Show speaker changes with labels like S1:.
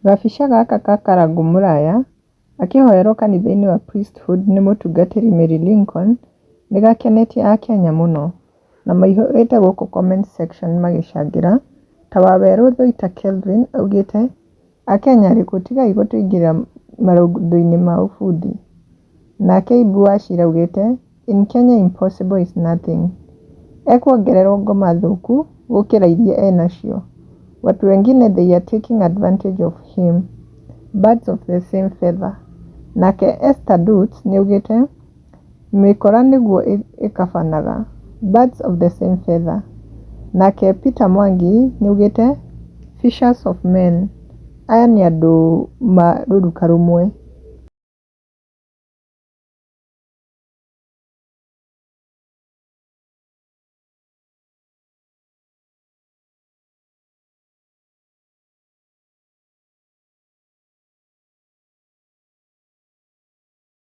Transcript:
S1: Gabica gaka ka Karangũ Mũraya akĩhoerwo kanitha-inĩ wa Priesthood nĩ mũtungatĩri Mary Lincoln nĩ gakenetie akenya mũno, na maihũrĩte gũkũ comment section magĩcangĩra, ta Wawerũ Thuita Kelvin augĩte, akenya arĩkũ tigai gũtũingĩria maũndũ-inĩ ma ũbuthi. Nake Ibu Wachira augĩte, in Kenya impossible is nothing. Ekuongererwo ngoma thũku gũkĩra iria enacio. Watu wengine they are taking advantage of him. Birds of the same feather. Nake Esther Dutz nĩaugĩte mĩkora nĩguo ĩkabanaga. Birds of the same feather. Nake Peter Mwangi nĩaugĩte fishers of men. Aya nĩ andũ ma rũruka rũmwe.